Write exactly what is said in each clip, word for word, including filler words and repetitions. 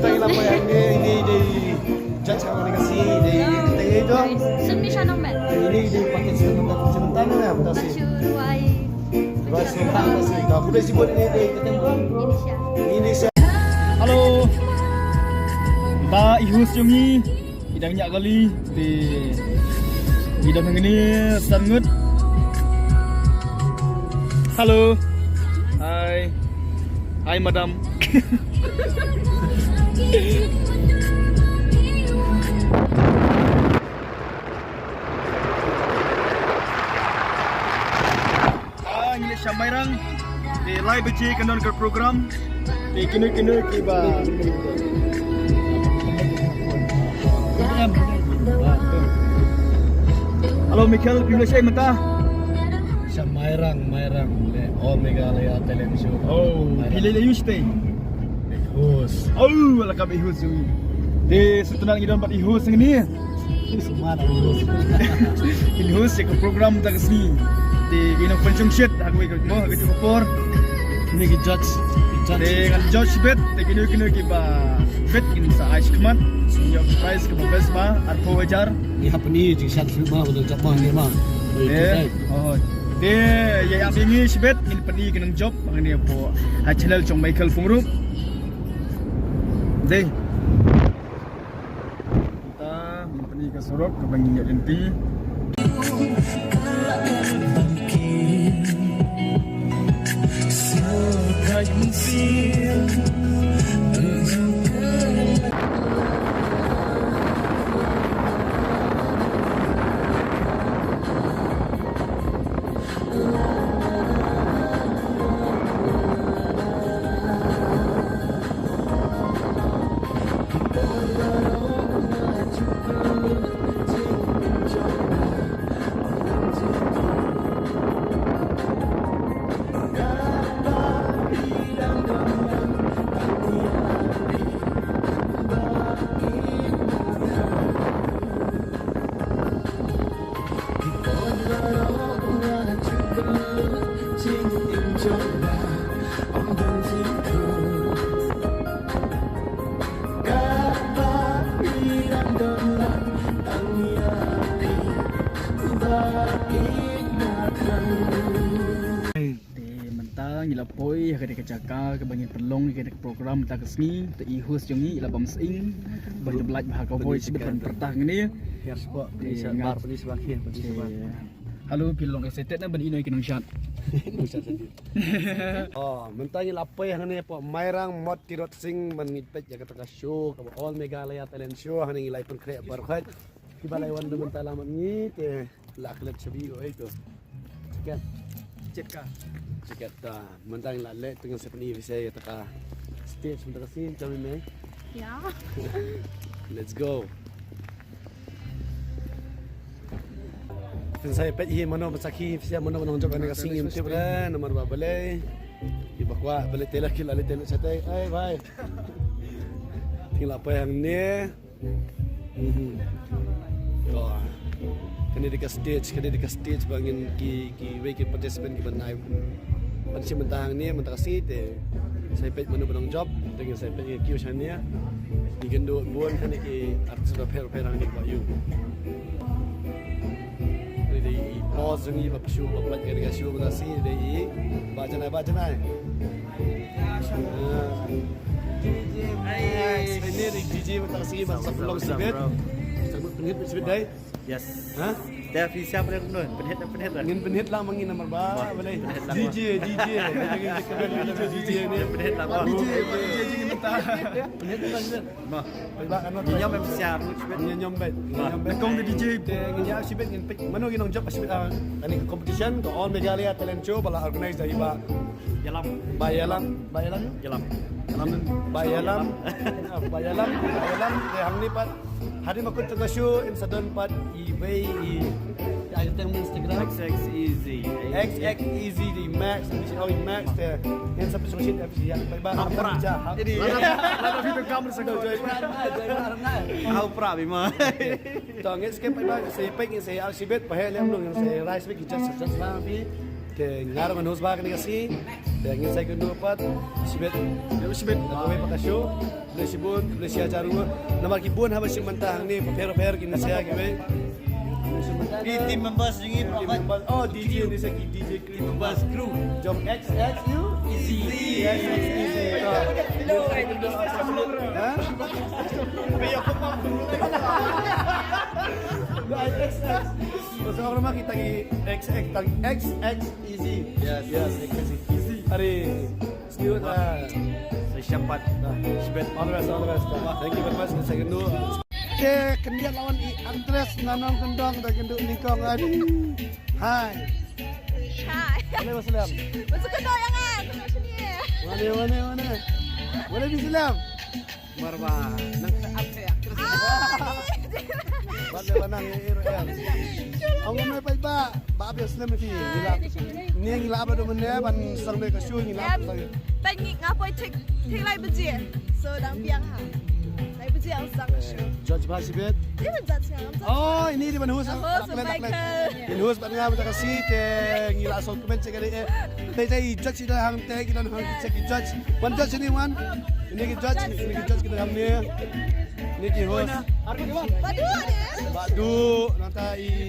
Tang ila pa yang ni, ni dei judge ka kane ka sngi, dei, dei, dei, dei. Sum ni sha nong met. Ni dei participant, participant na, na, na, si. Shu ruai. Ruai serentak na, si. Ka kudai sibut ni dei, kata pun. Ini sha. Ini sha. Hello. Ba i host jong ngi. I dang ñiah kali. Te ngi dang hangne san ngut. Hello. Hi. Hi, madam. Ah, ngi leit sha Mairang. Te lai baje kan don ka program. Te kino kino kiba. Hello Michael, phi leit shaei mynta? Sha Mairang, Mairang. Le All Meghalaya Talent Show. Oh, Mairang. Phi leit ïa u shatei? Host. Oh, la ka host. Te sngewtynnat ngi don bad i host ngi ni. Sumar host. In host ïa ka program ta ka sngi. Te i nongpynshongshit ha kawei ka mo ha ka por. Ni ki judge. Ki judge. Te ngan judge bit, te kino kino kiba bit kin sa ai shakhmat. Ïoh prize kaba best ba arphew hajar. Ni hapni jingshad shu ma ba jop ma ni ma. Eh. Oh. Te ïa ïa ngi shibit ngin pyni ki nongjop hangne hapoh ha channel jong Michael Pumrup. Dei. Ta, mynta ka surok kaba ngi ïa lynti. Te mynta ngi la poi ha kane ka jaka kaba ngin pynlong ïa kane ka program mynta ka sngi, te i host jong ngi i la bam sying ban da blait bha ka voice bad ban pyrta hangne. Te nga. Hello, phi long excited na ban ïohi ki nongshad? Oh, mynta ngi la poi hangne hapoh Mairang Mot Tirot Sing ban ngin peit ïa kata ka show kaba All Meghalaya Talent Show, hangne ngi la pynkhreh baroh khoit. Kiba la wan mynta la mat ngi te la klet shabi oi to. Check. Check ka. Check ta. Mynta ngi la leh teng sa pyni phi sa ïa kata ka stage mynta ka scene kami me. Ya. Let's go. Phin sa peit hi mano ba sakhi phi sa mano ba nongjop kane ka scene im tip re namar ba balei. Iba kwah balei te la ki la leh te la chatai. Ai bhai. Te ngi la poi hangne. Mhm. To. Kane dei ka stage, kane dei ka stage ba ngin ki, kiwei ki participant kiban ai. Ban shim mynta hangne, mynta ka sngi te. Sa peit mano ba nongjop, te ngin sa peit ki kiew shane. Ngi kynduh bun kane ki artist bapher bapher hangne kiba ïoh. Dei i boss jong ngi ba pynshong ba pynlait ïa ka show ba ngi dei i Bah Janai, Bah Janai. Ini dei D J ba tang sini ba sa pynlong sibit. Sa pynhit sibit dei. Yes. Ha? Te phi siap dei kumno? Pynhit, pynhit lah. Ngin pynhit lah ma ngi namar ba. Wah, balei? Pynhit lah. D J, D J. D J ni. Pynhit lah. D J, D J ni minta. Pynhit lah sibit. Bah. Ngi ñiom em siar, ngi ñiom bad. Bah. Ngi kong de D J te ngi ñiom sibit ngin pick. Mano ki nongjop sibit, ah, kane ka competition ka All Meghalaya Talent Show ba la organize da i Bah Ïalam. Bah Ïalam, Bah Ïalam. Ïalam. Ïalam. Bah Ïalam. Ah, Bah Ïalam, Bah Ïalam. Te hangne pat. Hadien ba kut ka show in sa don pat iwei i Ai, tang Instagram. X X E Z. X X E Z di Max, di si Owi Max te. Ngan sa pynshong shin F C ya. Pai ba. Hau pra. Jadi. Lada, lada video kamera sa kau. Hau pra bima. To ngin skip pai ba, sa pai ngin sa al sibit, pa he lem nung ngin sa rai sibit ki just just lang bi. Te ngar ngan hus ba kani kasi. Te ngin sa kunu pat sibit. Ya sibit. Pai pa ka show. Khublei shibun, khublei shihajar nguh. Namar ki bun haba shim bynta hangne, pher pher ki nongshna kiwei. Ki team members jong ngi, team members. Oh, D J, ni sa ki D J crew. Team members, crew. Jong X X U Easy. X X Easy. Ha? X X. Pasal orang mah kita ki X X, tang X X Easy. Yes. Yes, X X Easy. Hari Stewart, ah. Sa shampat. Ah. Shibet. All the best, all the best. Thank you very much. Sa kynduh. Te khyndiat la wan i Andres na nongkyndong da kynduh nyngkong, ai. Hi. Hi. Wa alaikum salam. Wa alaikum salam. Wa alaikum salam. Marwa. Nang sa ap sa actress. Ai. Wat le banang ya, ya. Ong me pai ba, ba ap ya slem ti. Ngi la. Ni ngi la ba do mene ban sang de ka shu ngi la. Em, ban ngi nga poi thik, thik lai baje. So dang biang ha. Lai baje ang sang ka shu. Judge ba shibit. Dia ban judge nga. Oh, ini di ban host. Host Michael. In host ban nga ba ka si te ngi la so kmen check de. Te te judge ida hang te ki don hang check judge. Wan judge ni wan. Ini ki judge, ini ki judge kita kami. Ini ki host. Badu ni. Badu, nanta i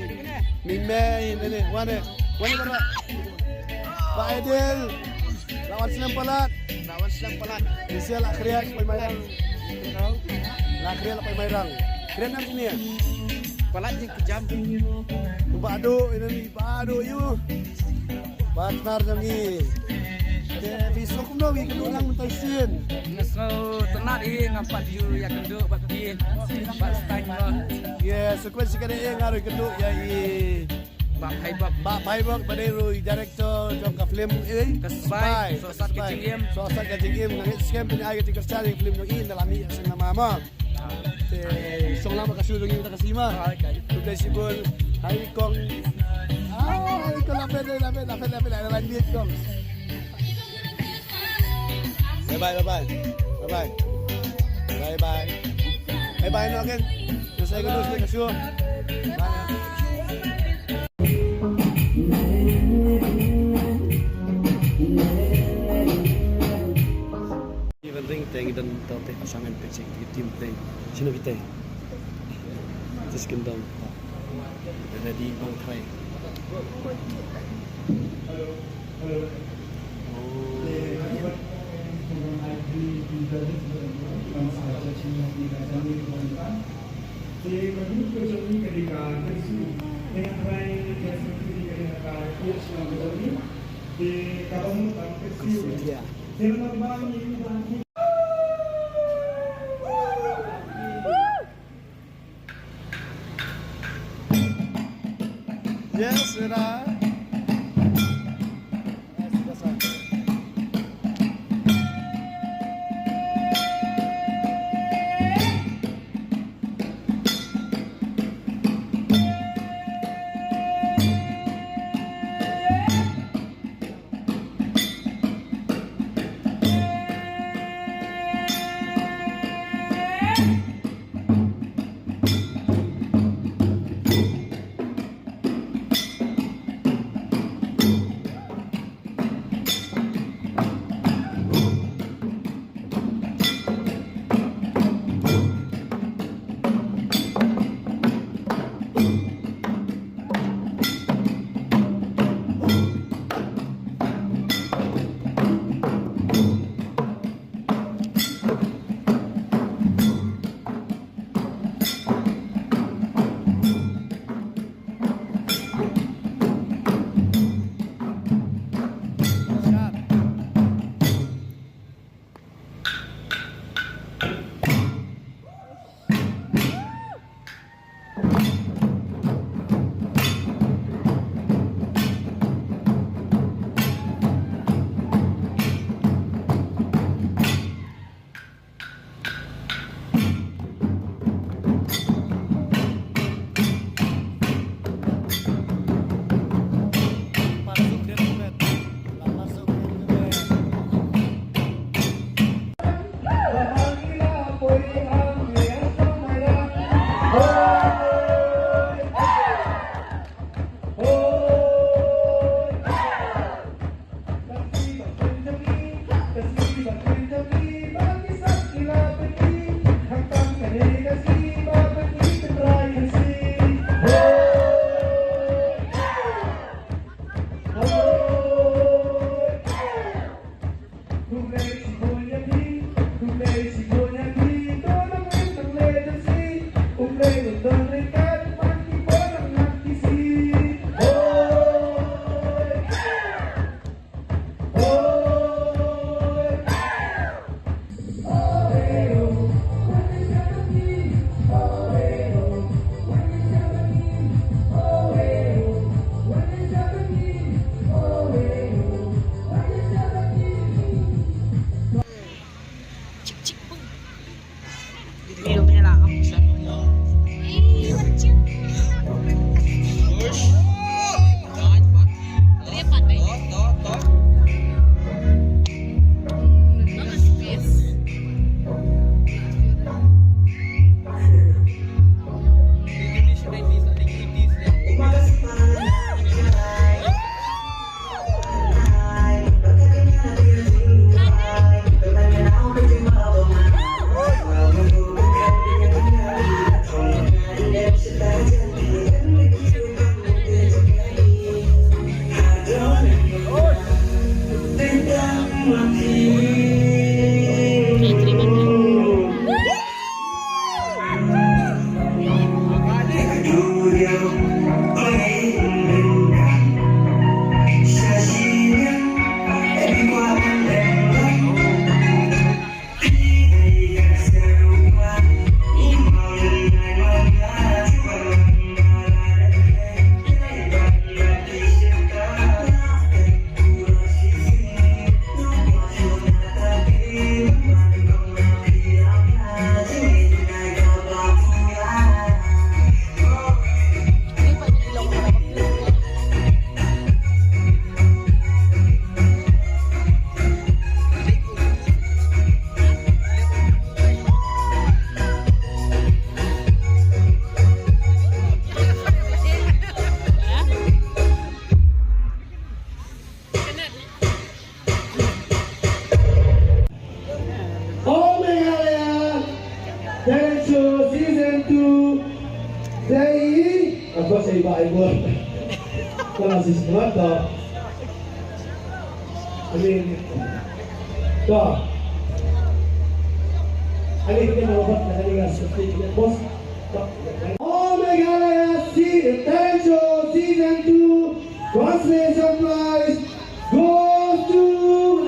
Mingmei, ini ni, wan ni. Wan ni bara. Ba Aidil. Lawan slem palat. Lawan slem palat. Ni sia la khriat pai Mairang. La khriat la pai Mairang. Khriat nam sini ya. Palat jingkejam. Badu, ini ni Badu yu. Partner jong ngi. Te phi sngew kumno ïa kynduh lang mynta sien? Nga sngew tynnat hi, ngam pat ïoh ïa kynduh bad phi. Bad stang mo. Yes, so kmen shi kane eh nga ruh kynduh ïa i Bah Phaibok. Bah Phaibok ba dei ruh i director jong ka film eh. Ka Spy. Spy. Sohsat ka jingim. Sohsat ka jingim. Nga ngeit skhem phin ai ka jingkyrshan ïa ka film jong i na la mih sien namar mo. Te shong lang bad ka shu jong ngi mynta ka sngi ma. Khublei shibun. Hai kong. Ah, hai kong, la phet, la phet, la phet, la phet, la phet, la phet kong. Bye bye, bye bye. Bye bye. Bye bye. Bye bye, no, again. Just say good news, ka shu. Bye. Even ring te ngi don tang te, sa ngan peit sha ki team te. Shano kita? Just kim dong. Ready, bang try. Oh. Yes, Rina. Ba ai bor. Kala sis bor to. Ani to. Ani kita mau buat, kita tinggal seperti kita, bos. To. Oh, Meghalaya se-, talent show season two consolation prize goes to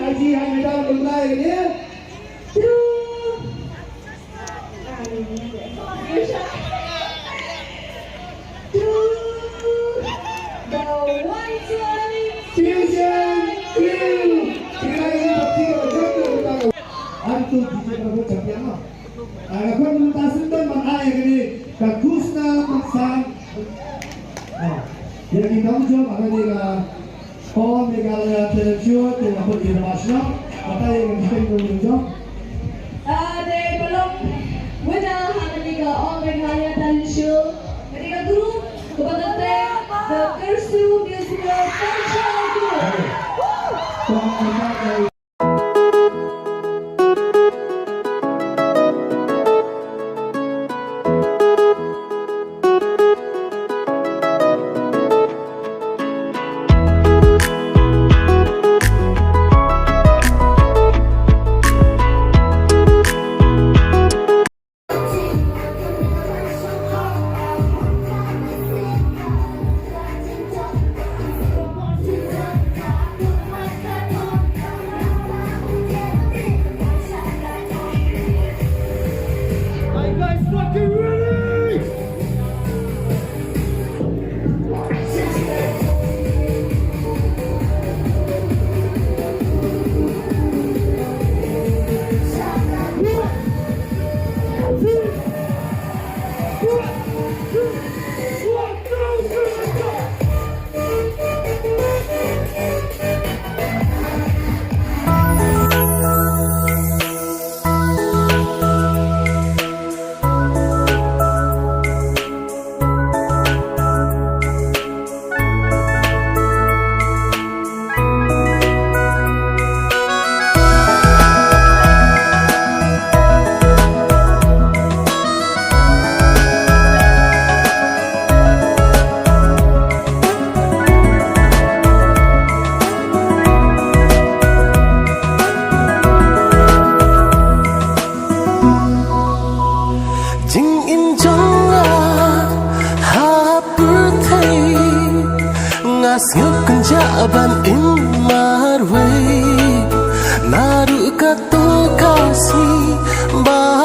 Aji Hai Medal Kumlai, ya. Two. Two. The one twenty Fusion Crew. Antu DJ Prabhu champion ma. Aga kon mynta sendon man ai kani ka Kusna Maksang. Ah, ya ki nong jong aga ni ka Meghalaya Talent Show, te la put ki na basna, kata yang kita nong jong. Ah, te pelong winner ha kani ka All Meghalaya Talent Show. Kani ka group, kaba kata, the Kersu Musical Cultural Group. Tuan Tuan Are you guys fucking ready? Jingim jong nga ha pyrthei, nga sngewkynjah ban im marwei. Naduh kato ka sngi ba